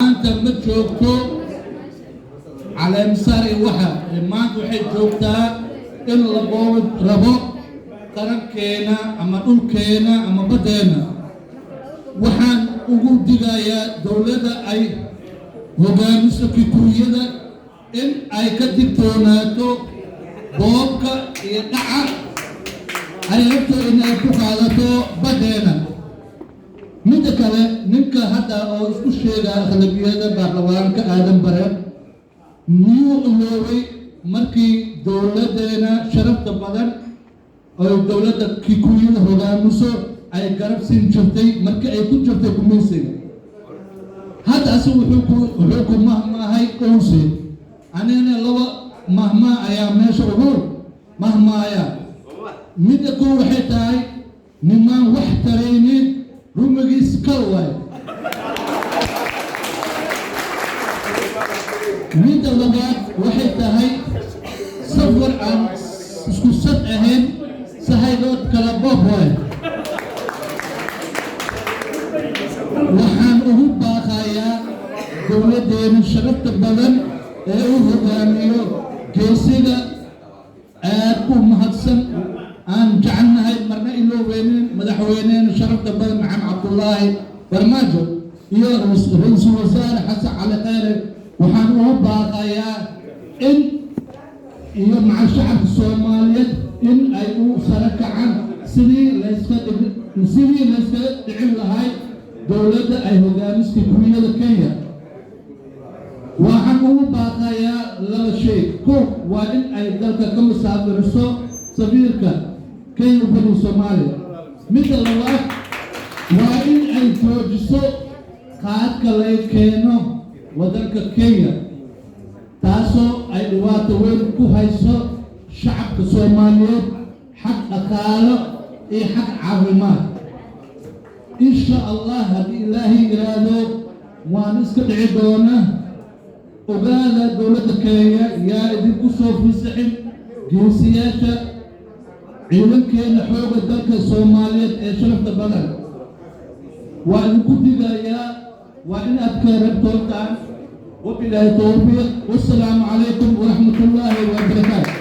Maanta ma joogto caleemsaar iyo waxa. Maanta waxay joogtaa in la boobi rabo qarankeena ama dhulkeena ama baddeena. Waxaan ugu digayaa dowladda ay hogaamiso Kikuuyada in ay ka digtoonaato boobka iyo dhaca ay rabto in ay ku qaadato baddeena. Midda kale, ninka hadda oo isku sheega aqlabiyada baarlamaanka, Aadan Bare, miyuu iloobay markii dowladdeena sharafta badan oo dowladda Kikuuyada hogaamiso ay garab siin jirtay markii ay ku jirtay gumaysiga? Hadda asiga wuxuu ku mahmaahay ownse, anigana laba mahmaa ayaa meesha ugu mahmaaya. Midda kow waxay tahay: nimaan wax taraynin rumigiis kal waay. Midda labaad waxay tahay: safar aan isku sad ahayn sahaydood kala boob waay. Waxaan ugu baaqayaa dowladdeena sharafta badan ee u hogaamiyo geesiga aad u mahadsan, aan jecelnahay, marna iloobeynin, madaxweyneena sharafta badan Maxamed Cabdullaahi Farmaajo iyo ra-iisul wasaare Xasan Cali Kheyre. Waxaan ugu baaqayaa in iyo maca shacabka Soomaaliyeed in ay u sara kacaan sidii layskaga dhicin lahay dowladda ay hogaamiska Kikuuyada Kenya. Waxaan ugu baaqayaa laba shay. Kow, waa in ay dalka ka musaafiriso safiirka Kenya u fadhiyo Soomaaliya. Midda labaad, waa in ay joojiso qaadka laga keeno waddanka Kenya, taasoo ay dhibaato weyn ku hayso shacabka Soomaaliyeed, xag dhaqaalo iyo xag caafimaad. Insha Allah, haddii Ilaahay yidhaahdo, waan iska dhici doonaa. Ogaada, dowladda Kenya yaa idinku soo fisixin geesiyaasha ciidankeena xooga dalka Soomaaliyeed ee sharafta badan. Waa idinku digayaa, waa inaad ka rabtoontaan. Wabilaahi towfiiq, wassalaamu calaykum waraxmat ullaahi wabarakaatu.